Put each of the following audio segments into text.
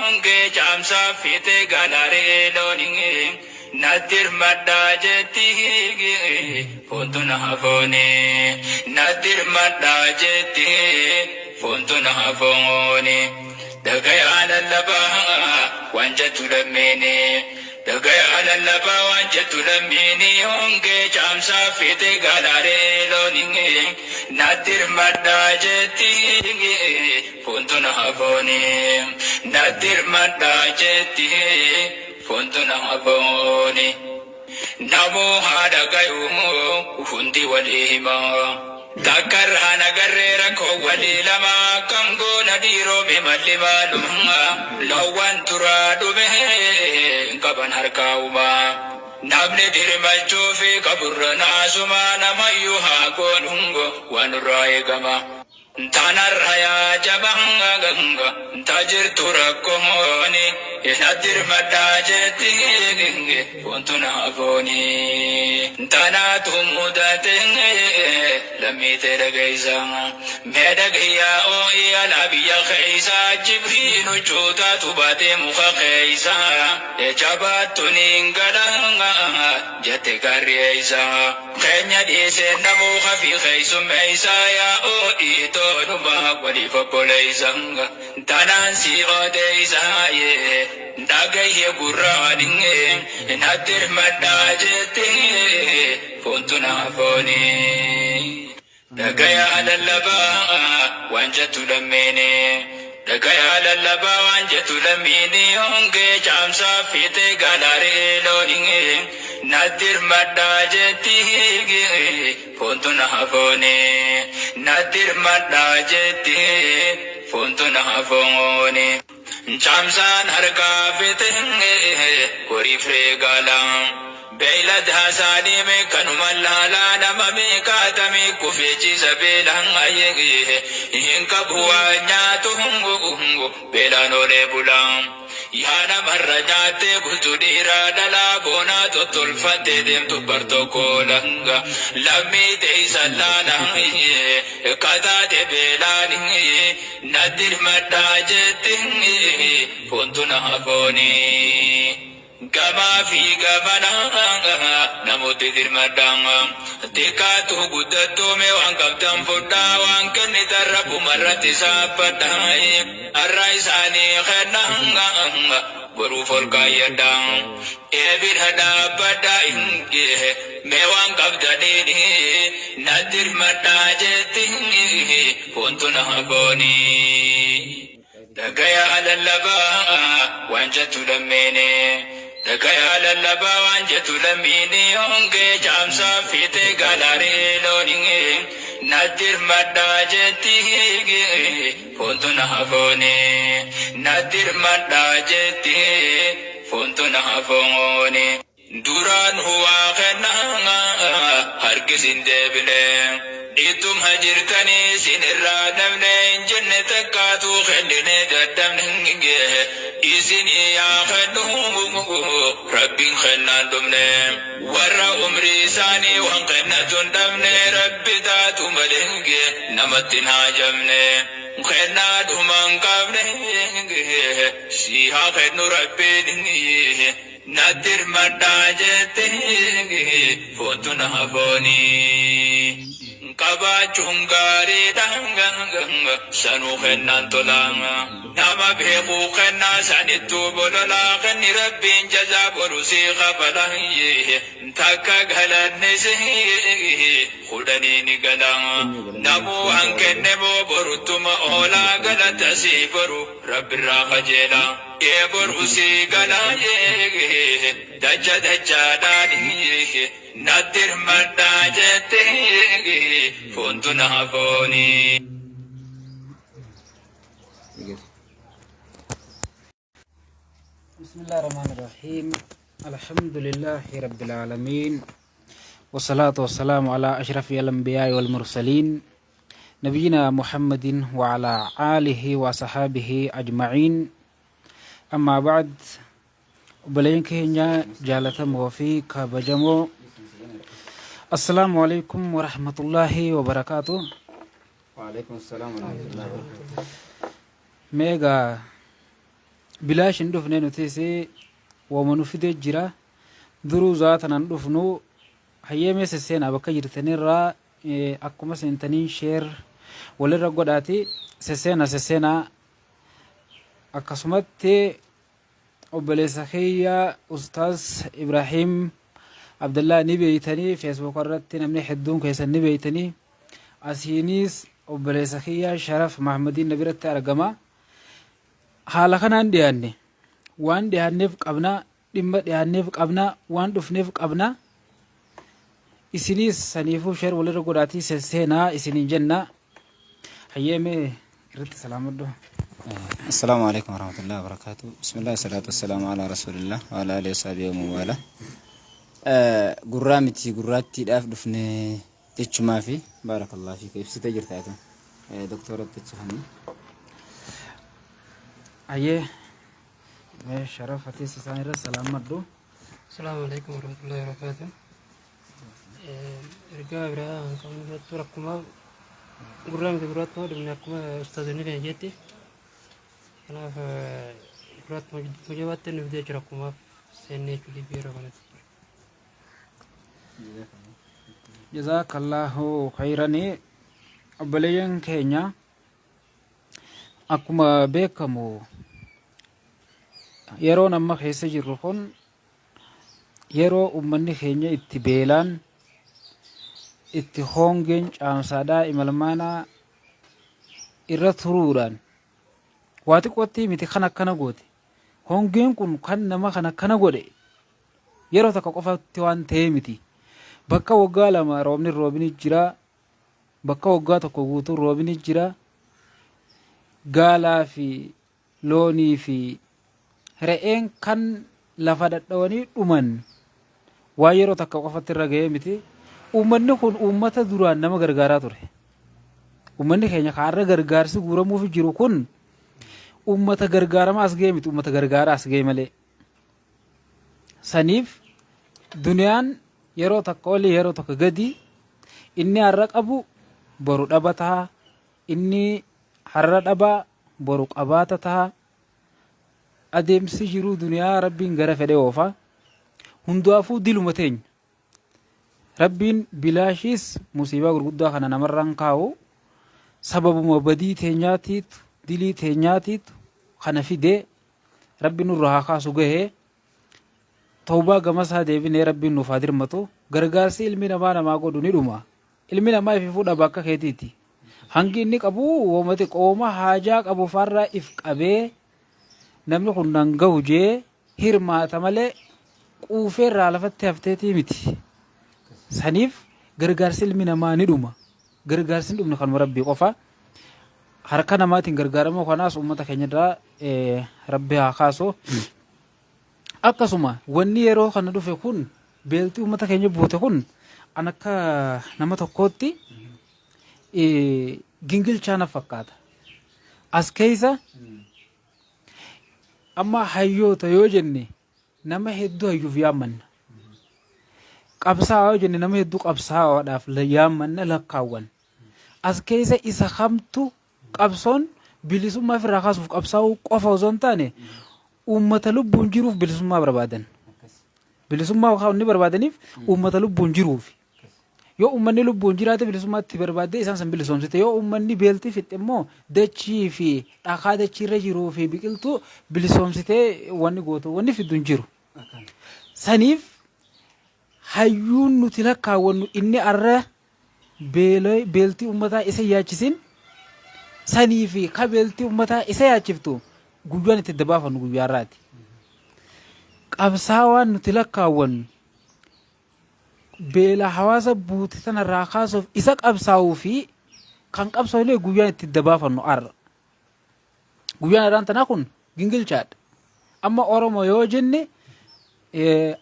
Hongee caamsaa fiixee galaaree loonii natti hirmadhaa jetti foontu na hafooni natti hirmadhaa jetti foontu na hafooni dhagayaa lallabaa waan jettu lammiini dhagayaa lallabaa waan jettu lammiini hongee caamsaa fiixee galaaree loonii natti hirmadhaa jetti foontu na hafooni natti hirmadhaa jetti foontu na hafooni namuu haadha gayuu hundi walii himaa takkarraa nagarree rakkoo walii lama kan goona dhiiroome malli maaluma loowwan turaa dhume qaban harkaa'umaa namni dirmachuu fi qaburra naasuma namayyuu haa goonungo waan irraa eegama. Tanarra yaa jabaa ta jirtu rakkooni natti hirmadhaa jetti foontu na fooni tanaatu mudate lammiitee dhageessa mee dhagayyaa oo'ii alaa biyya keessa jibriinu cuutaatu baatee muka keessa jabaattu niin gala jette gaarri eessa keenya dhiisee namuu hafii keessummeessa yaa oo'ii toonuma waliif obboleessa tanaan si odeessa dhagayye gurraan natti hirmadhaa jette foontu na fooni dhagayaa lallabaa waan jettu lammeene dhagayaa lallabaa waan jettu lammiini hongee caamsaa fiixee galaaree loonii natti hirmadhaa jetti foontu na fooni natti hirmadhaa jetti foontu na fooni caamsaan harkaa fiixee horii firee gaalaa beeylada isaanii meeqanuma laalaa nama meeqaatamii kufee ciisa beelaan hin qabu waa nyaatu beelaan oolee bulaa. Yaa namarra nyaattee bultu dhiiraa dhalaa boonaa tottolfattee deemtu bar tokko langa lammii teessa laala kataate beelaan natti hirmadhaa jetti foontu na fooni. Gamaa fi gamana namooti dirmadhaa xiqqaatu guddattuu mee waan qabdan fudhaa waan kennitan rabbumarratti saaphadhaa har'a isaanii kennaa boruuf ol kaayyadhaa eebira dhaabbadhaa mee waan qabdaniin natti hirmadhaa jetti foontu na fooni. Dhagayaa lallabaa waan jettu lammeene dhagayaa lallabaa waan jettu lammiini hongee caamsaa fiixee galaaree loonii natti hirmadhaa jetti foontu na fooni natti hirmadhaa jetti foontu na fooni duraan huwaa kennaa harkis hin deebine ittuma jirtanii isin irraa dhabne hin jenne takkaatu kennine dadhabne isin yaa kennu rabbiin kennaan dhumne warra umrii isaanii waan kennatu hin dhabne rabbi taatu malee namatti hin haajamne kennaa dhuma hin qabne si haa kennu rabbiin natti hirmadhaa jette foontu na fooni. Qabaachuun gaariidha sanuu kennaan tola nama beekuu kennaa sanittuu bololaa kenni rabbiin jazaa boru sii kafala takka galannis kudhanii ni gala namuu waan kenne moo boruttuma oolaa galata sii boru rabbirraa qajeela ee boru sii gala dacha dachaadhaan natti hirmadhaa jette foontu na fooni. بسم الله الرحمن الرحيم، الحمد لله رب العالمين، والصلاة والسلام على أشرف الأنبياء والمرسلين، نبينا محمد وعلى آله وصحابه أجمعين. أما بعد، obboleeyyan keenya jaalatamoo fi kabajamoo، السلام عليكم ورحمة الله وبركاته. وعليكم السلام ورحمة الله وبركاته. Meegaa Bilaash hin dhufne nutis woma nu fidee jira. Duruu zaatanan dhufnu hayyee mee sesseenaa bakka jirtanirraa akkuma seentaniin sheer walirra godhaati sesseena sesseenaa akkasumatti obboleessa kiyya Ustaaz Ibraahiim Abdallaa ni beeytanii feesbuuka irratti namni hedduun keessan ni beeytanii asiiniis obboleessa kiyya Sharaf Mahmadiin na biratti argama. Haala kanaan dhiyaanne waan dhiyaanneef qabna dhimma dhiyaanneef qabna waan dhufneef qabna isiniis saniifuu sheer walirra godhaatii sesseenaa isiniin jenna hayyee mee irratti salaamadhu. Assalaamu alaikum warahmatullahi wabarakatuh. Bismillah salatu wassalamu ala rasulillah wa ala alihi wasahbihi wa man wala. Gurraa miti gurraattiidhaaf dhufne jechumaafi baarakallahu fiika ibsitee jirta atu. Doktoratti chifanii. Hayyee mee Sharaf atis isaan irra salaamadhu. Asalaamu alaikum warahmatullahi wabarakatuh. Ergaa biraa kan qabnu irratti rakkuma gurraa miti gurraatti dhumne akkuma ustaazonni keenya jetti. Kanaaf gurraatti jabaatti nuuf jechuudha rakkumaaf seennee jechuudha yeroo kanatti. Jazaakallaahu khayranii obboleeyyan keenya akkuma beekamu yeroon amma keessa jirru kun yeroo ummanni keenya itti beelaan itti hoongeen caamsaadhaa imalmaanaa irra turuudhaan waa xiqqootti miti kan akkana goote hongeen kun kan nama kan akkana godhe yeroo takka qofatti waan ta'ee miti bakka waggaa 2 roobni roobni jira bakka waggaa 1 guutuu roobni jira gaalaa fi loonii fi re'een kan lafa dhadhawanii dhuman waan yeroo takka qofatti irra ga'ee miti. Uummanni kun uummata duraan nama gargaaraa ture. Uummanni keenya kaarra gargaarsi guuramuuf jiru kun uummata gargaaramaa as ga'ee miti uummata gargaaraa as ga'e malee. Saniif duniyaan yeroo takka olii yeroo takka gadi inni har'a qabu boru dhaba ta'a inni har'a dhabaa boru qabaata taha. Adeemsi jiruu duniyaa Rabbiin gara fedhe oofa. Hundaafuu diluma teenya. Rabbiin bilaashiis musiibaa gurguddaa kana namarraan kaa'u sababuma badii teenyaatiitu dilii teenyaatiitu kana fidee Rabbi nurra haa kaasu gahee tawbaa gamasaa deebinee Rabbiin nuuf haa dirmatu gargaarsi ilmi namaa namaa godhu ni dhuma. Ilmi namaa ififuu dhaba akka keetiiti. Hangi inni qabu woma xiqqooma haajaa qabu faarraa if qabee namni kun nan gahu jee hirmaata malee quufee irraa lafatti hafteetii miti. Saniif gargaarsi ilmi namaa ni dhuma. Gargaarsi hin dhumne kanuma Rabbii qofa. Harka namaatiin gargaaramuu kanaas uummata keenya irraa Rabbi haa kaasu. Akkasuma wanni yeroo kana dhufe kun beelti uummata keenya buute kun an akka nama tokkootti gingilchaa na fakkaata. As keessa amma hayyoota yoo jenne nama hedduu hayyuuf yaammanna. Qabsaa'aa yoo jenne nama hedduu qabsaa'aadhaaf yaammanna lakkaawwan. As keessa isa kamtu qabsoon bilisummaa ofirraa kaasuuf qabsaa'uu qofa osoo hin taane uummata lubbuun jiruuf bilisummaa barbaadan. Bilisummaa kan inni barbaadaniif uummata lubbuun jiruuf. Yoo uummanni lubbuun jiraate bilisummaatti barbaaddee isaan san bilisoomsite. Yoo uummanni beelti fixxe immoo dachii fi dhakaa dachiirra jiruu fi biqiltuu bilisoomsitee wanni gootu wanni fiddu hin jiru. Saniif hayyuun nuti lakkaawwannu inni arra beeltii ummataa isa yaachisin sanii fi ka beeltii ummataa isa yaachiftu guyyaan itti adda baafannu guyyaa irraati. Qabsaawaan nuti lakkaawwannu beela hawaasa buute sanarraa kaasuuf isa qabsaa'uu fi kan qabsaa'u guyyaan itti adda baafannu arra. Guyyaan har'aan tanaa kun gingilchaadha. Amma Oromoo yoo jenne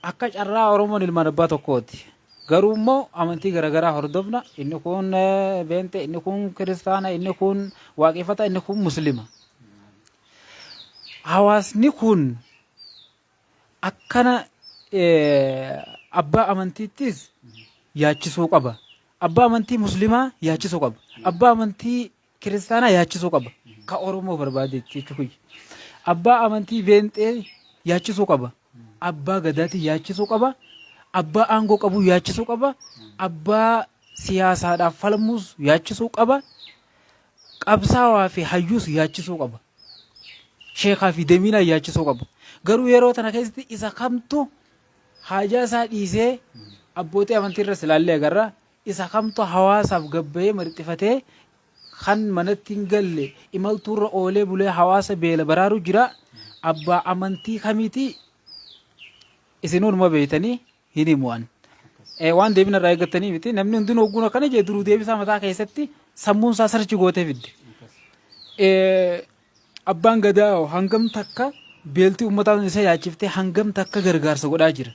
akka carraa Oromoon ilmaan abbaa tokkooti. Garuu immoo amantii garaagaraa hordofna. Inni kun beente, inni kun kiristaana, inni kun waaqeffata, inni kun muslima. Hawaasni kun akkana abbaa amantiittis yaachisuu qaba. Abbaa amantii muslimaa yaachisuu qaba. Abbaa amantii kiristaanaa yaachisuu qaba. Ka Oromoo barbaadeetti jechuu kiyya. Abbaa amantii beenxee yaachisuu qaba. Abbaa gadaatii yaachisuu qaba. Abbaa aangoo qabuu yaachisuu qaba. Abbaa siyaasaadhaaf falmuus yaachisuu qaba. Qabsaawaa fi hayyuus yaachisuu qaba. Sheekaa fi demiinaa yaachisuu qaba. Garuu yeroo tana keessatti isa kamtu haajaa isaa dhiisee abbootii amantii irras ilaallee agarra. Isa kamtu hawaasaaf gabbayee marxifatee kan manatti hin galle imaltuurra oolee bulee hawaasa beela baraaru jira. Abbaa amantii kamiiti isinuu numa beeytanii hin himu an. Waan deebina irraa eeggattanii miti. Namni hundinuu hogguun akkana jee duruu deebisaa mataa keessatti sammuun isaa sarchi gootee fidde. Abbaan gadaa hoo hangam takka beeltii uummataa isa yaachiftee hangam takka gargaarsa godhaa jira.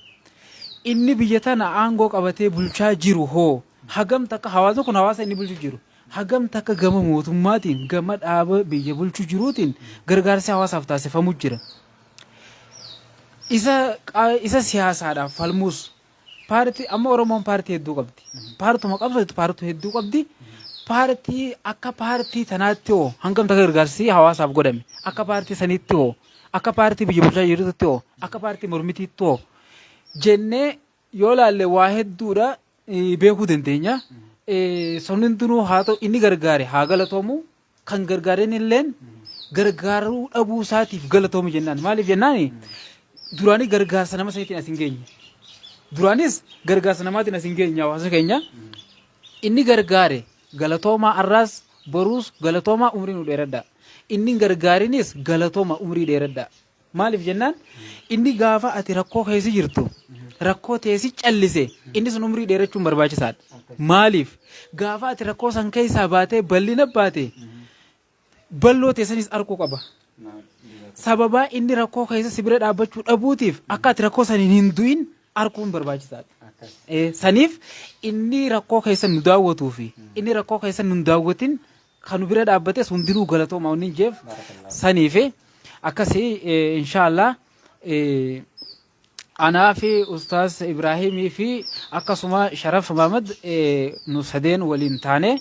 Inni biyya tana aangoo qabatee bulchaa jiru hoo hagam takka hawaasni kun hawaasa inni bulchu jiru hagam takka gama mootummaatiin gama dhaaba biyya bulchu jiruutiin gargaarsi hawaasaaf taasifamu jira. Isa siyaasaadhaaf falmuus paartii amma Oromoon paartii hedduu qabdi. Paartuma qabsootti paartii hedduu qabdi. Paartii akka paartii tanaatti hoo hangam takka gargaarsi hawaasaaf godhame akka paartii saniitti hoo akka paartii biyya bulchaa jirtutti hoo akka paartii mormitiitti hoo jennee yoo laalle waa hedduudha beekuu dandeenya. Sun hundinuu haa ta'u inni gargaare haa galatoomu. Kan gargaareen illeen gargaaruu dhabuu isaatiif galatoomi jennaan. Maaliif jennaan duraanii gargaarsa nama saniitiin as hin geenye. Duraanis gargaarsa namaatiin as hin geenye hawaasa keenya. Inni gargaare galatoomaa arraas boruus galatoomaa umrii nu dheeradhaa. Inni hin gargaarinis galatooma umrii dheeradhaa. Maaliif jennaan inni gaafa ati rakkoo keessa jirtu rakkoo teessi callise inni sun umrii dheerachuun barbaachisaadha. Maaliif gaafa ati rakkoo san keessaa baatee bal'ina baate balloo teessanis arguu qaba. Sababaa inni rakkoo keessa si bira dhaabbachuu dhabuutiif akka ati rakkoo saniin hin du'in arguun barbaachisaadha. Saniif inni rakkoo keessa nu daawwatuu fi inni rakkoo keessa nu hin daawwatin kan nu bira dhaabbates hundinuu galatooma wanni jeef saniif akkasii inshaallah anaa fi ustaaz Ibraahimii fi akkasuma Sharaf Mahamad nu sadeen waliin taane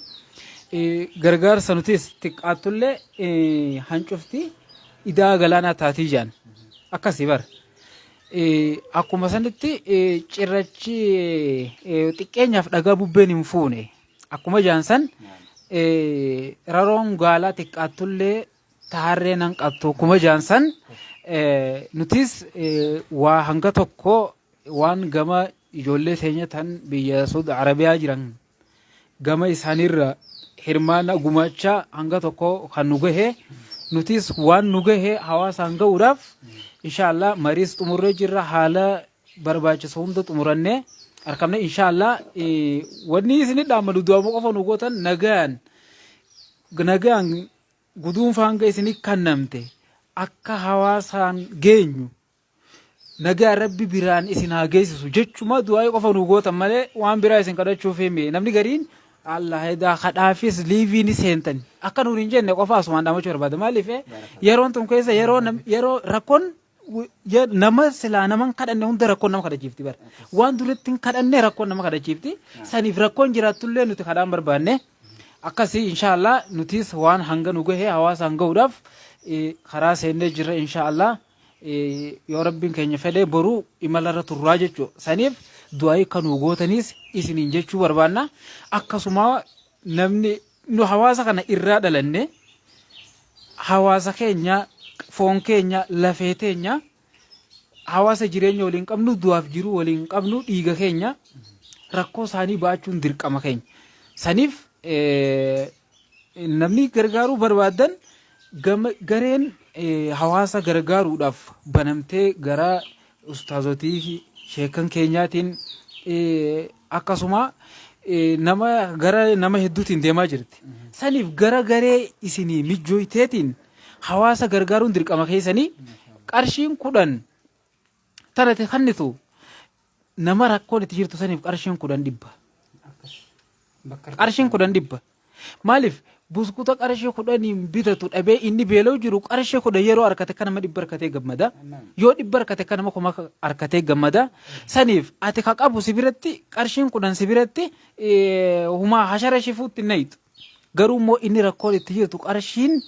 gargaarsa nutis xiqqaattullee hancufti idaa galaanaa taatii jaan akkasii bara. Akkuma sanitti cirrachi xiqqeenyaaf dhagaa bubbeen hin fuune. Akkuma jaan san raroon gaalaa xiqqaattullee taharree nan qabtu akkuma jaan san nutis waa hanga tokko waan gama ijoollee teenya tan biyya Saudi Arabiyaa jiran gama isaaniirra hirmaana gumaacha hanga tokko kan nu gahe nutis waan nu gahe hawaasaan ga'uudhaaf inshaallah mariis xumurree jirra haala barbaachisu hunda xumurannee arkamne inshaallah wanni isin dhaammadu du'amu qofa nu gootan nagaan nagaan guduunfa hanga isin kannamte akka hawaasaan geenyu nagaa rabbi biraan isin haa geessisu jechuma du'aa qofa nu gootan malee waan biraa isin kadhachuuf himi namni gariin Allah edaa kadhaafis liivii ni seentan akka nuun hin jenne qofa asumaan dhaamachuu barbaada maaliif yeroon tun keessa yeroo yeroo rakkoon Nama silaa nama hin kadhanne hunda rakkoon nama kadhachiifti bara. Waan duratti hin kadhanne rakkoon nama kadhachiifti. Saniif rakkoon jiraattullee nuti kadhaan barbaanne. Akkasii inshaallah nutis waan hanga nu gahe hawaasaan gahuudhaaf karaa seennee jirra inshaallah. Yoo rabbiin keenya fedhe boru imalarra turraa jechuudha. Saniif du'aayii akka nu gootaniis isiniin jechuu barbaanna. Akkasuma namni nu hawaasa kana irraa dhalanne hawaasa keenya foon keenya lafee teenya hawaasa jireenya waliin qabnu du'aaf jiruu waliin qabnu dhiiga keenya rakkoo isaanii ba'achuun dirqama keenya. Saniif namni gargaaruu barbaadan gareen hawaasa gargaaruudhaaf banamtee gara ustaazotii fi sheekan keenyaatiin akkasuma nama gara nama hedduutiin deemaa jirti. Saniif gara garee isinii mijjooyteetiin hawaasa gargaaruun dirqama keessanii qarshiin 10 tanate kannitu nama rakkoon itti jirtu saniif qarshiin 10 dhibba. Qarshiin 10 dhibba. Maaliif buskuta qarshii 10n bitatu dhabee inni beela'u jiru qarshii 10 yeroo argate akka nama 100 argatee gammada. Yoo 100 argate akka nama 1000 argatee gammada. Saniif ati ka qabu si biratti qarshiin 10 si biratti humaa hashara shifuutti hin nayxu. Garuu immoo inni rakkoon itti jirtu qarshiin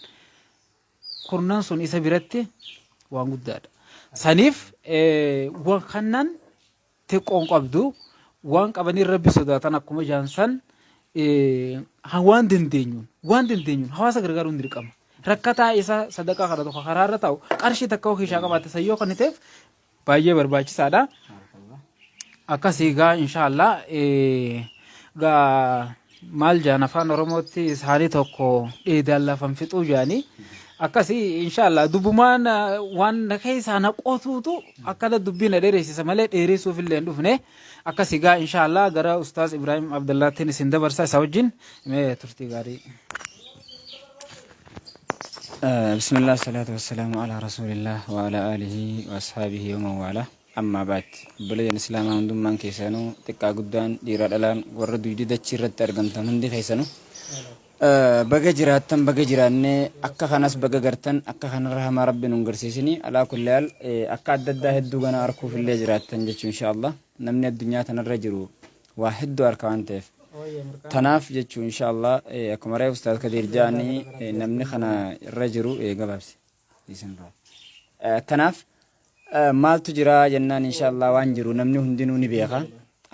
kurnan sun isa biratti Waan guddaadha. Saniif waan kannan xiqqoon qabdu waan qabaniin rabbi sodaatan akkuma jaansan waan dandeenyuun waan dandeenyuun hawaasa gargaaruun dirqama. Rakkataa isa sadaqaa kadhatu ka karaarra taa'u qarshii takka yoo kiishaa qabaatte san yoo kenniteef baay'ee barbaachisaadha. Akkasii gaa inshaallah gaa maal jaan afaan oromootti isaanii tokko dheedaan lafan fixuu jaanii akkasii inshaallah dubbumaan waan na keessaa na qotuutu akkana dubbii na dheereessisa malee dheeressuuf illee hin dhufne akkasii gaa inshaallah gara ustaaz Ibrahim Abdallaattiin isin dabarsa isa wajjin mee turtii gaarii. Bismillah salatu wassalamu ala rasulillah wa ala alihi wa ashaabihi wa man wala amma baad obboleeyyan islaamaa hundummaan keessanuu xiqqaa guddaan dhiira dhalaan warra duydi dachii irratti argamtan hundi keessanuu baga jiraattan baga jiraannee akka kanas baga gartan akka kanarra hamaa rabbi nun garsiisini alaa kulli haal akka adda addaa hedduu gana arkuuf illee jiraattan jechuu insha Allah namni addunyaa tanarra jiru waa hedduu arka waan ta'eef tanaaf jechuu insha Allah akkuma reef ustaaz Kadiir ja'anii namni kana irra jiru gabaabsi kanaaf Maaltu jira jennaan inshallah waan jiru namni hundinuu ni beeka.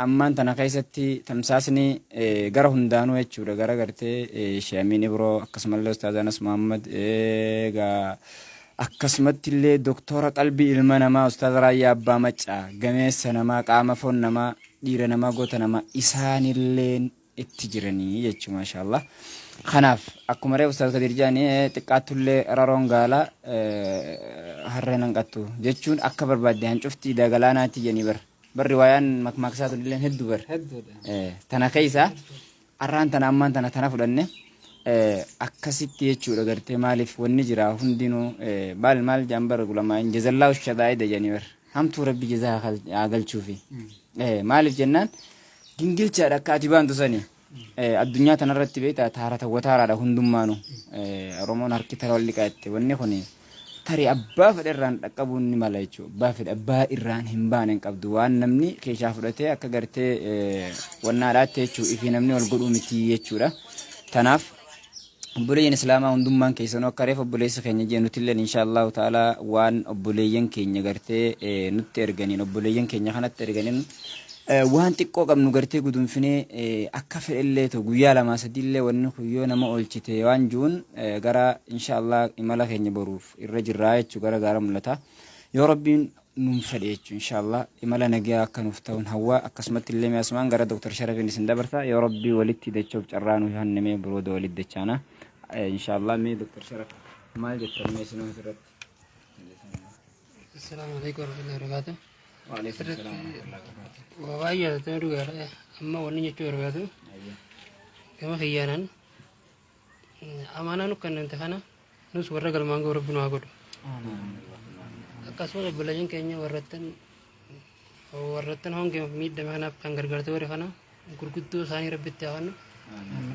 Ammaan tana keessatti tamsaasni gara hundaanuu jechuudha gara gartee Shee Amiin Ibroo akkasumallee Ustaaz Anas Muhammad egaa akkasumatti illee doktora qalbii ilma namaa Ustaaz Raayyaa Abbaa Maccaa gameessa namaa qaama foon namaa dhiira namaa goota namaa isaanilleen itti jiranii jechuu maashaallah. Kanaaf akkuma reefu Ustaaz Kadiir jedhanii xiqqaattullee raroon gaala harreen hanqattu jechuun akka barbaadde hancufti dagalaanaatti jedhanii bar. Bar riwaayaan makmaaksaa tunillee hedduu bar. Hedduudha. Tana keessa arraan tana ammaan tana tana fudhanne akkasitti jechuudha gartee maaliif wanni jira hundinuu maal maal jedhan bar gulamaa jazallaahu shadaa'ida jedhanii bar. Hamtuu rabbi jazaa haa galchuufi. Maaliif jennaan Gingilchaadha akka ati baantu sani. Addunyaa tanarratti beektaa taarata wataaraadha hundummaanu. Oromoon harki tara wal dhiqaa jette. Wanni kun tarii abbaa fedhe irraan dhaqqabuun ni mala jechuudha. Abbaa fedhe abbaa irraan hin baane hin qabdu. Waan namni keessaa fudhatee akka gartee wannaadhaatti jechuudha. Ifii namni wal godhuu miti jechuudha. Tanaaf obboleeyyan islaamaa hundummaan keessanuu akka reef obboleessa keenya jee nutilleen insha Allahu ta'ala waan obboleeyyan keenya gartee nutti erganiin obboleeyyan keenya kanatti erganiin waan xiqqoo qabnu gartee gudunfinee akka fedhellee ta'u guyyaa lamaa sadiillee wanni kun yoo nama oolchite waan ju'uun gara insha Allah imala keenya boruuf irra jirraa jechuu gara gaara mul'ata yoo rabbiin nun fedhe jechuun inshallah imala nagayaa akka nuuf ta'uun hawwa akkasumatti illee mee asumaan gara Dr. Sharafiin isin dabarsa yoo rabbii walitti dachuuf carraa nuuf hannamee birooda walitti dachaana inshallah mee Dr. Sharaf maal jettan mee isinuu asirratti. Assalaamu alaikum warahmatullahi wabarakatuh. Waalaikum salaam warahmatullahi wabarakatuh. Waa baay'ee yaadatamee dhugaadha. Amma wanni jechuu barbaadu gama kiyyaanaan Amaanaa nu kennamte kana nus warra galmaan ga'u rabbi nu haa godhu. Akkasumas obboleeyyan keenya warrattan warrattan hongee miidhame kanaaf kan gargaarte warri kana gurguddoo isaanii rabbitti haa kennu.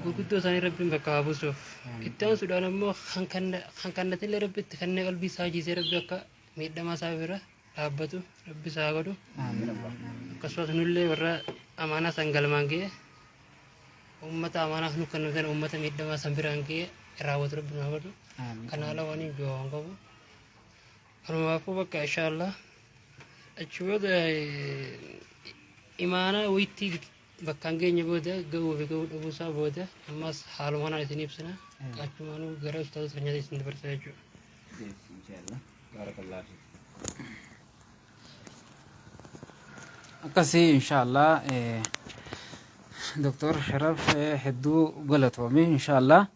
Gurguddoo isaanii rabbiin bakka haa buusuuf. Itti aansuudhaan ammoo kan kannatillee rabbitti kennee qalbii isaa jiisee rabbi akka miidhamaa isaa bira dhaabbatu rabbi isaa haa godhu. Akkasumas nullee warra amaanaa san galmaan ga'e Uummata amaanaaf nu kennu sana uummata miidhamaa san biraan ga'ee raawwatu rabbi nu haa godhu. Kana ala waan hin jiru waan qabu. Kanumaafuu bakka inshaallah achi booda imaanaa wayittii bakka hin geenye booda ga'uu fi ga'uu dhabuu isaa booda ammas haaluma kanaan isin ibsina. Achumaanuu gara ustaazota keenyaatti isin dabarsa jechuudha. Inshallah. Barakallahu fiik. Akkasii inshaallah Doktor Sharaf hedduu galatoomi inshaallah.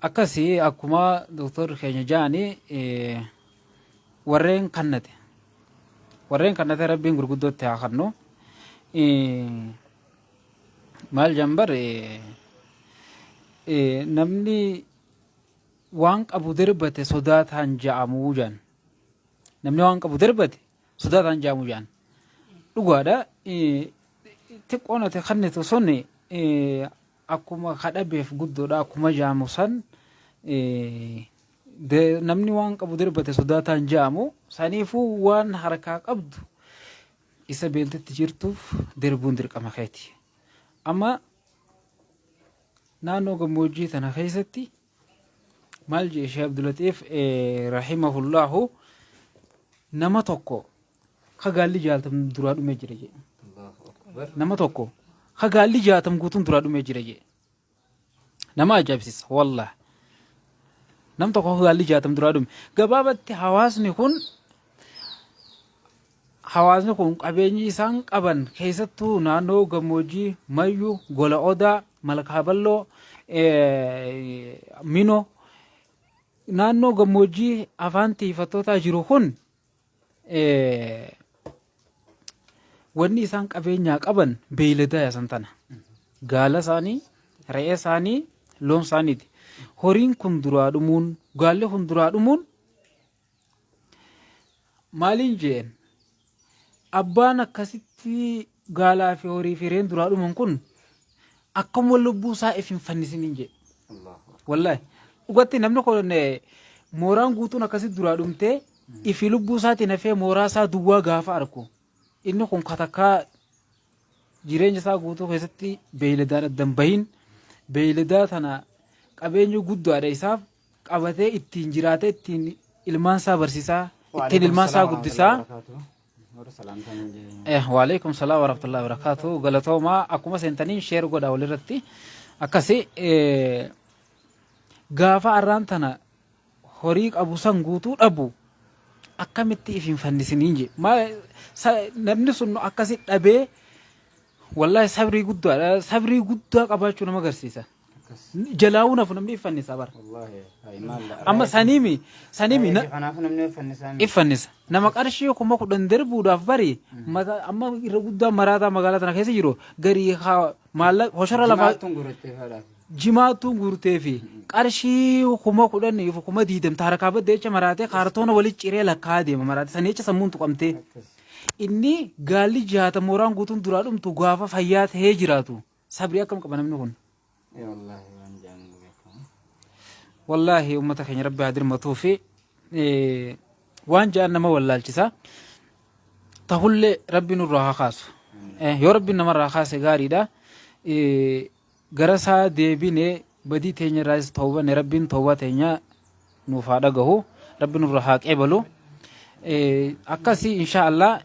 Akkasii akkuma doktor keenya ja'ani warreen kannate warreen kannate rabbiin gurguddootti haa kannu. Maal jambar namni waan qabu darbate sodaataan ja'amuu jaan. Namni waan qabu darbate sodaataan jaamu jaan. Dhugaadha. Xiqqoon ati kennitu sun akkuma kadhabeef guddoodha akkuma jaamu san namni waan qabu darbate sodaataan jaamu saniifuu waan harkaa qabdu isa beeltetti jirtuuf darbuun dirqama keeti. Amma naannoo gammoojjii tana keessatti maal jedhe Sheekh Abdulaxiif rahimahullaahu Nama tokko ka gaalli jaaltam duraa dhumee jira jee. Nama tokko ka gaalli jaatam guutuun duraa dhumee jira jee. Nama ajaa'ibsiisa wallah. Nam tokko ka gaalli jaatam duraa dhume. Gabaabatti hawaasni kun qabeenyi isaan qaban keessattuu naannoo gammoojjii Mayyuu, Gola Odaa, Malkaa Balloo, Minoo naannoo gammoojjii afaan tiifattootaa jiru kun wanni isaan qabeenyaa qaban beeyladaa yaasan tana. Gaala isaanii, re'ee isaanii, loon isaaniiti. Horiin kun duraa dhumuun, gaalli kun duraa dhumuun maaliin jeen abbaan akkasitti gaalaa fi horii fi re'een duraa dhuman kun akkuma lubbuu isaa if hin fannisiniin jedhe. Wallaahi dhugatti namni kun mooraan guutuun akkasitti duraa dhumtee ifi lubbuu isaatiin hafee mooraa isaa duwwaa gaafa argu inni kun katakkaa jireenya isaa guutuu keessatti beeyladaan addan bahin beeyladaa tana qabeenya guddaadha isaaf qabatee ittiin jiraatee ittiin ilmaan isaa barsiisaa ittiin ilmaan isaa guddisaa. Waalaikum salaam warahmatullahi wabarakatuh. Galatoomaa akkuma seentaniin share godha walirratti. Akkasi gaafa arraan tana horii qabu san guutuu dhabu akkamitti if hin fannisiniin je. Namni sun akkasi dhabee wallahi sabrii guddaadha. Sabrii guddaa qabaachuu nama agarsiisa. Jalaawuu nafu namni if fannisa bara. Amma saniimi saniimi Kanaafuu namni if fannisaa miti. If fannisa. Nama qarshii 10,000 darbuudhaaf bari amma irra guddaa maraataa magaalaa tana keessa jiru garii maallaqa hoshora lafaa Jimaattuun guurattee fadhaaf. Jimaattuun guurtee fi qarshii 10,000 fi 20,000 harkaa badde jecha maraatee kaartoona walitti ciree lakkaa'aa deema maraatee sanii jecha sammuun tuqamtee. Inni gaalli jaata mooraan guutuun duraa dhumtu gaafa fayyaa ta'ee jiraatu sabrii akkam qaba namni kun. Ee wallaahi waan jedhamu beekamu. Wallaahi uummata keenya rabbi haa dirmatuu fi waan ja'an nama wallaalchisa. Tahullee rabbi nurraa haa kaasu. Yoo rabbi namarraa kaase gaariidha. Gara isaa deebine badii teenya irraas tawbane rabbiin tawbaa teenya nuuf haa dhagahu. Rabbi nurraa haa qeebalu. Akkasii insha Allah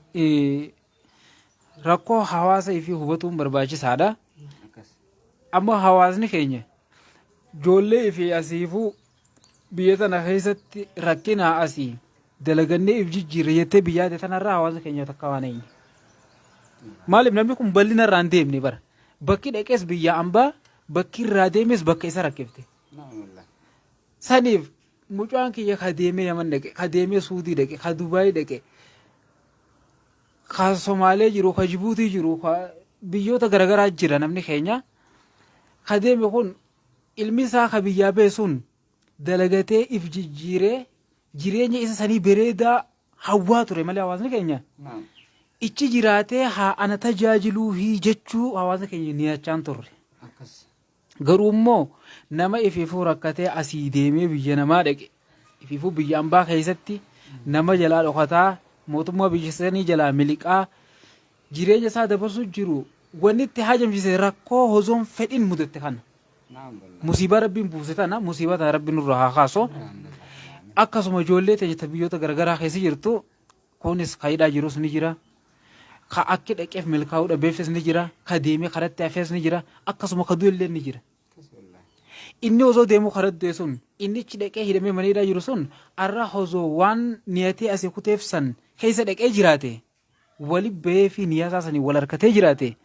rakkoo hawaasa ifii hubatuun barbaachisaadha. Amma hawaasni keenya ijoollee ifii asiifuu biyya tana keessatti rakkinaa asii dalagannee if jijjiirre jettee biyyaa ta'e tanarraa hawaasni keenya takka waan eenyu. Maaliif namni kun bal'ina irraa hin deemne bara. Bakki dhaqees biyya ambaa bakki irraa deemes bakka isa rakkifte. Saniif mucaan kiyya ka deemee Yaman dhaqe, ka deemee Suudii dhaqe, ka Dubaayii dhaqe, ka Somaalee jiru, ka Jibuutii jiru, ka biyyoota garaagaraa jira namni keenya. Ka deeme kun ilmi isaa ka biyyaa ba'e sun dalagatee if jijjiiree jireenya isa sanii bareedaa hawwaa ture malee hawaasni keenya ichi jiraatee haa ana tajaajiluufi jechuu hawaasni keenya niyachaan turre. Garuu immoo nama ifiifuu rakkatee asii deemee biyya namaa dhaqe ifiifuu biyya ambaa keessatti nama jalaa dhokataa mootummaa biyya sanii jalaa miliqaa jireenya isaa dabarsuu jiru wanni itti hajamsiise rakkoo hozoon fedhin mudatte kana. Musiibaa rabbiin buuse tana musiibaa tana rabbiin nurraa haa kaasu. Akkasuma ijoollee teenya ta biyyoota garaagaraa keessa jirtu kunis ka hidhaa jirus ni jira. Ka akki dhaqeef milkaa'uu dhabeefis ni jira. Ka deemee karatti hafees ni jira. Akkasuma ka du'ellee ni jira. Inni osoo deemuu karatti du'e sun inni achi dhaqee hidhamee mana hidhaa jiru sun arra osoo waan niyatee asii kuteef san keessa dhaqee jiraate wali bahee fi niyaa isaa sanii wal harkatee jiraate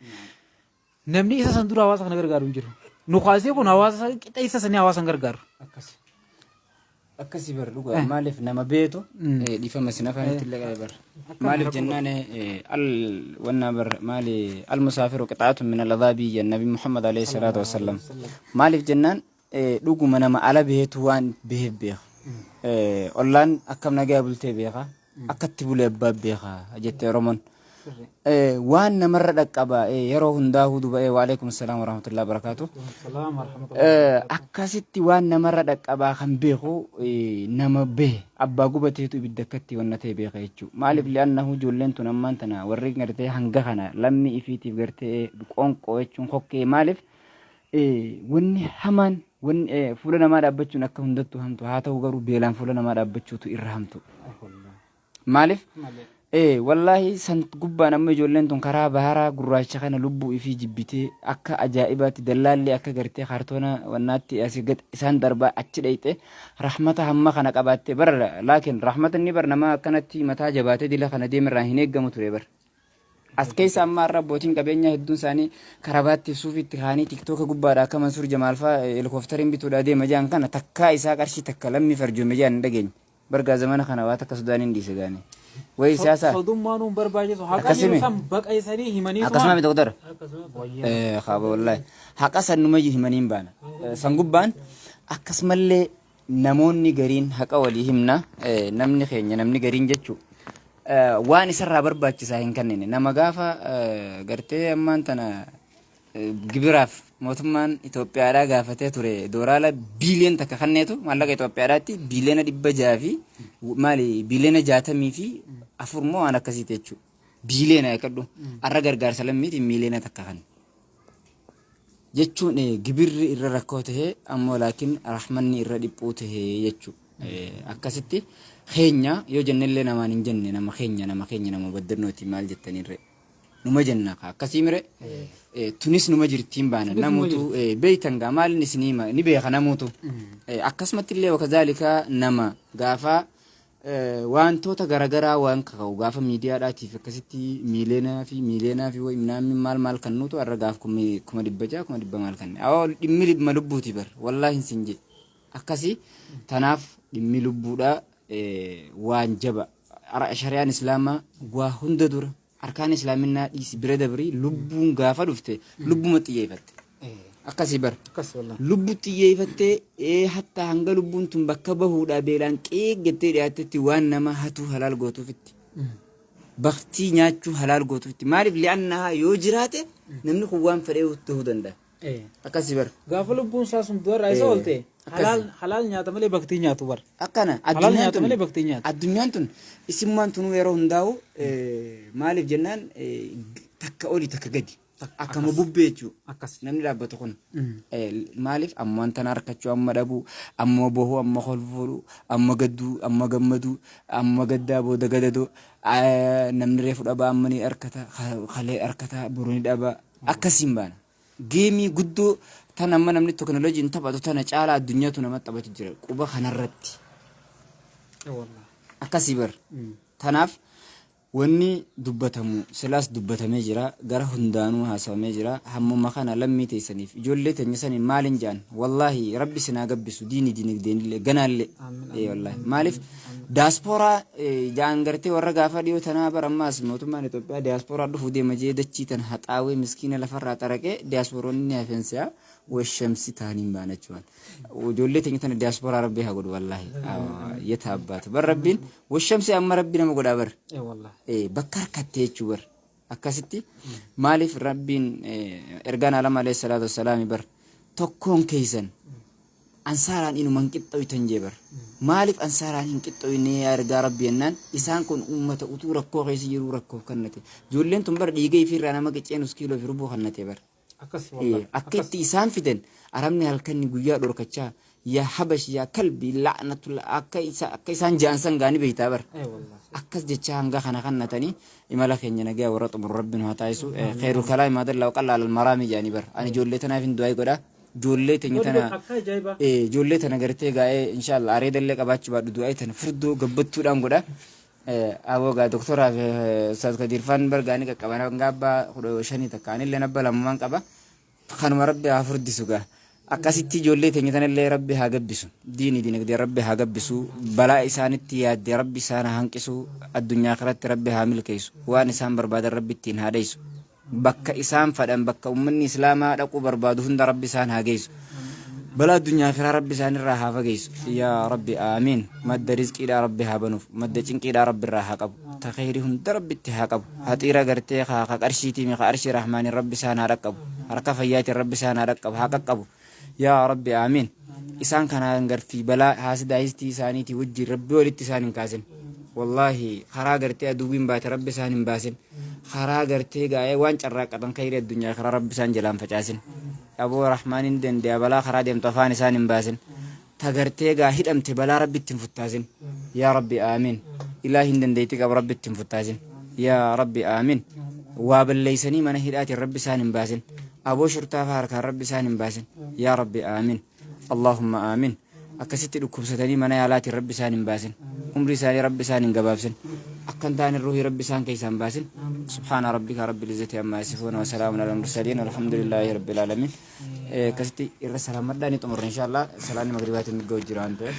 namni isa san dura hawaasa kana gargaaru hin jiru. Nu kaasee kun hawaasa qixa isa sanii hawaasa hin gargaaru. Akkasi. Akkasi bar dhugaa maaliif nama beetu dhiifama isin afaanitti illee qabe bar. Maaliif jennaan al wanna bar maali al musaafiru qixaatun min al adhaabii jenna nabi Muhammad alayhi salaatu wassalam. Maaliif jennaan dhuguma nama ala beetu waan beheef beeka. Ollaan akkam nagaa bultee beeka. Akkatti bulee abbaa beeka jette Oromoon. Waan namarra dhaqqaba yeroo hundaahuu duba waalaikum salaam warahmatullahi wabarakaatu. Akkasitti waan namarra dhaqqabaa kan beeku nama behe abbaa gubateetu ibidda akkatti wanna ta'e beeka jechuudha. Maaliif li'annahu ijoolleen tun ammaan tana warri gartee hanga kana lammii ifiitiif gartee qoonqoo jechuun kokkee maaliif wanni hamaan wanni fuula namaa dhaabbachuun akka hundattuu hamtu haa ta'u garuu beelaan fuula namaa dhaabbachuutu irra hamtu. Maaliif? Malee. Ee wallaahi san gubbaan amma ijoolleen tun karaa baharaa gurraacha kana lubbuu ifii jibbitee akka ajaa'ibaatti dallaalli akka gartee kaartoona wannaatti asii gad isaan darbaa achi dheyxe rahmata hamma kana qabaattee bar laakiin rahmata inni bar nama akkanatti mataa jabaatee dila kana deemirraa hin eeggamu ture bar. As keessa amma har'a abbootiin qabeenyaa hedduun isaanii karabaattiif suufiitti kaanii tiktooka gubbaadha akka Mansuur Jamaal fa'aa helikooftariin bituudhaa deema jedhan kana takkaa isaa qarshii takka lammii farjoome jedhan hin dhageenye. Bargaa zamana kana waa takka Sudaaniin dhiise gaanii. Wayi siyaasaa. Sodummaan nuun barbaachisu haqa Akkasimi. jiru san baqaysanii himanii Akkasuma miti doktora. Wayyaa. Kaaba wallaahi. Haqa san numa himanii hin baana. San gubbaan akkasumallee namoonni gariin haqa walii himna. Namni keenya namni gariin jechuu waan isarraa barbaachisaa hin kennine. Nama gaafa gartee ammaan tana gibiraaf mootummaan Itoophiyaadhaa gaafatee ture dooraala biiliyoon takka kanneetu maallaqa Itoophiyaadhaatti biiliyoona 600 fi maali biiliyoona 64 moo waan akkasiiti jechuudha. Biiliyoona eegadhu har'a gargaarsa lammiitiin miiliyoona takka kan jechuun gibirri irra rakkoo tahee ammoo laakiin rahmanni irra dhiphuu tahee jechuudha. Akkasitti keenya yoo jennellee namaan hin jenne nama keenya nama keenya nama baddannooti maal jettaniirre. Numa jenna kaa akkasii mire tunis numa jirtiin baana Tunis numa namuutu beeytan gaa maalin isinii hima ni beeka namuutu akkasumatti illee wakazaalika nama gaafa wantoota garagaraa waan kaka'u gaafa miidiyaadhaatiif akkasitti miileenaa fi miileenaa fi wayi maal maal kan nuutu har'a gaaf 600,000 100,000 maal kanne awoo dhimmi dhimma lubbuuti bar wallaahi hin sin jee akkasi tanaaf dhimmi lubbuudha waan jaba shari'aan islaamaa waa hunda dura Arkaan islaaminaa dhiisi bira dabri lubbuun gaafa dhufte lubbuma xiyyeeffatte. Akkasii bar. Akkas wallah. Lubbu xiyyeeffattee ee hatta hanga lubbuun tun bakka bahuudhaa beelaan qeeggattee dhiyaattetti waan nama hatuu halaal gootuufitti. Baktii nyaachuu halaal gootuufitti. Maaliif li'annahaa yoo jiraate namni kun waan fedhee ta'uu danda'a. Akkasii bar. Gaafa lubbuun isaa sun du'arraa isa oolte halaal halaal nyaata malee baktii nyaatu bar. Akkana Halaal addunyaan nyaata tun malee baktii nyaatu. Addunyaan tun isimmaan tunuu yeroo hundaa'u maaliif jennaan takka oli takka gadi akkama bubbee jechuudha. Akkas. Namni dhaabbatu kun maaliif amma wanta na harkachuu amma dhabuu amma bohuu amma kolfuu amma gadduu amma gammaduu amma gaddaa booda gadadoo namni reefu dhabaa amma ni harkata kalee harkata boru ni dhabaa akkasiin baana. Geemii guddoo tan amma namni teknooloojiin taphatu tana caalaa addunyaatu nama taphatu jira quba kanarratti. Akkasii bar. Tanaaf wanni dubbatamu silaas dubbatamee jira gara hundaanuu haasawamee jira hammuma kana lammii teessaniif ijoollee teenya saniin maaliin ja'an wallaahi rabbi sinaa gabbisu diini dinagdeenillee ganaallee ee wallaahi maaliif Daaspooraa ja'an gartee warra gaafa dhiyoo tanaa bar ammaas mootummaan Itoophiyaa diyaaspooraa dhufuu deema jee dachii tana haxaawee miskiina lafarraa xaraqee diyaasporoonni ni hafeen se'a washamsi ta'aniin baana jechuudha. Ijoollee teenya tana diyaaspooraa rabbii haa godhu wallaahi. Yeta abbaatu bar rabbiin washamsi amma rabbi nama godhaa bar. Bakka harkattee jechuu bar. Akkasitti maaliif rabbiin ergaan alama alayhi salaatu wassalaami bar tokkoon keessan Ansaaraan inuma hin qixxoytan jee bar. Maaliif ansaaraan hin qixxoyne yaa ergaa Rabbii jennaan isaan kun ummata utuu rakkoo keessa jiruu rakkoof kannate. Ijoolleen tun bar dhiiga ifiirraa nama qicee nus kiiloo fi rubuu kannate bar. Akkas wallah. Akka itti isaan fidan arabni halkanni guyyaa dhorkachaa yaa habash yaa kalbi la'natullah akka isa akka isaan ja'an san gaani beeytaa bar. Akkas jechaa hanga kana kannatanii imala keenya nagaya warra xumuru rabbi nu haa taasisu. Kheerul kalaami maa dalla wa qalla alal maraami jedhanii bar. Ani ijoollee tanaaf hin du'aa godha. Ijoollee teenya tana Akka ajaa'ibaa. ijoollee tana gartee gaa'ee inshallah areeda illee qabaachuu baadhu du'aa tana furdoo gabbattuudhaan godha. Aboo gaa doktoraa fi ustaaz Kadiir faan bargaanii qaqqaban hanga abbaa 15 takka anillee abba lamumaan qaba. Kanuma rabbi haa furdisu gaa. Akkasitti ijoollee teenya tanallee rabbi haa gabbisu. Diini dinagdee rabbi haa gabbisu. Balaa isaanitti yaadde rabbi isaan haa hanqisu. Addunyaa kanatti rabbi haa milkeessu. Waan isaan barbaadan rabbi ittiin haa dheessu. Bakka isaan fadhan bakka ummanni islaamaa dhaquu barbaadu hunda rabbi isaan haa geessu. Balaa addunyaa akiraa rabbi isaan irraa haa fageessu. Yaa rabbi aamiin. Madda rizqiidhaa rabbi haa banuuf. Madda cinqiidhaa rabbi irraa haa qabu. Ta kheyrii hunda rabbi itti haa qabu. Haxiira gartee kaa ka qarshiitii mi ka arshii rahmaaniin rabbi isaan haa dhaqqabu. Harka fayyaatiin rabbi isaan haa dhaqqabu haa qaqqabu. Yaa rabbi aamiin. Isaan kanaan gartii balaa haasidaa histii isaaniitii wajjin rabbi walitti isaan hin kaasin. Wallaahi karaa gartee aduwwiin baate rabbi isaan hin baasin. Karaa gartee gaa'ee waan carraaqqatan khayrii addunyaa karaa rabbi isaan jalaan facaasin. Aboo rahmaaniin dande'a balaa karaa deemtu afaan isaan hin baasin. Ta gartee gaa hidhamte balaa rabbi itti hin futtaasin. Yaa rabbi aamiin. Ilaahiin dandeettii qaba Rabbi itti hin futtaasin. Yaa Rabbi aamin. Waa balleeysanii mana hidhaatiin Rabbi isaan hin baasin. Aboo shurtaa faa harkaan Rabbi isaan hin baasin. Yaa Rabbi aamin. Allahumma aamin. Akkasitti dhukkubsatanii mana yaalaatiin Rabbi isaan hin baasin. Umrii isaanii Rabbi isaan hin gabaabsin. Akka hin taane ruuhii Rabbi isaan keessaa hin baasin. Subhaana rabbika rabbil izzati amma yasifuun wa salaamun alal mursaliin walhamdulillaahi rabbil aalamiin. Akkasitti irra salaamadhaa ni xumurra inshaallah. Salaanni magribaatiin nu ga'u jira waan ta'eef.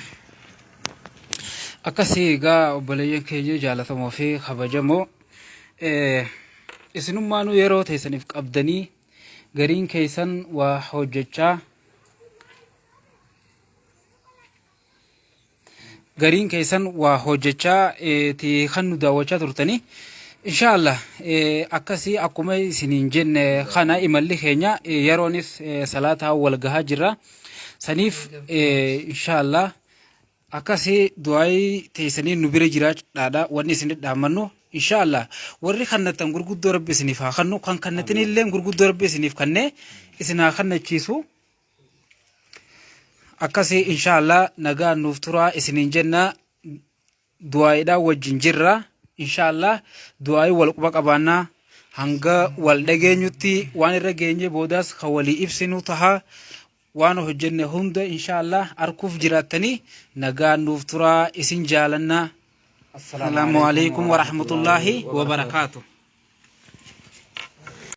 Akkasii egaa obboleeyyan keenya jaalatamoo fi kabajamoo isinummaanuu yeroo teessaniif qabdanii gariin keessan waa hojjechaa gariin keessan waa hojjechaa ti kan nu daawwachaa turtanii inshaallah akkasii akkuma isiniin jenne kana imalli keenya yeroonis salaataa wal gahaa jirra saniif inshaallah akkasii du'aayii teessanii nu bira jiraadhaadha wanni isin dhaammannu inshaallah warri kannattan gurguddoo rabbi isiniif haa kannu kan kannattinillee gurguddoo rabbi isiniif kannee isin haa kannachiisu. Akkasii inshaallah nagaan nuuf turaa isiniin jenna du'aayiidhaan wajjin jirra inshaallah du'aayii wal quba qabaannaa hanga wal dhageenyutti waan irra geenye boodaas kan walii ibsinu taha waan hojjenne hunda inshaallah arkuuf jiraattanii nagaan nuuf turaa isin jaalanna. Assalaamu alaikum warahmatullaahi wabarakaatu.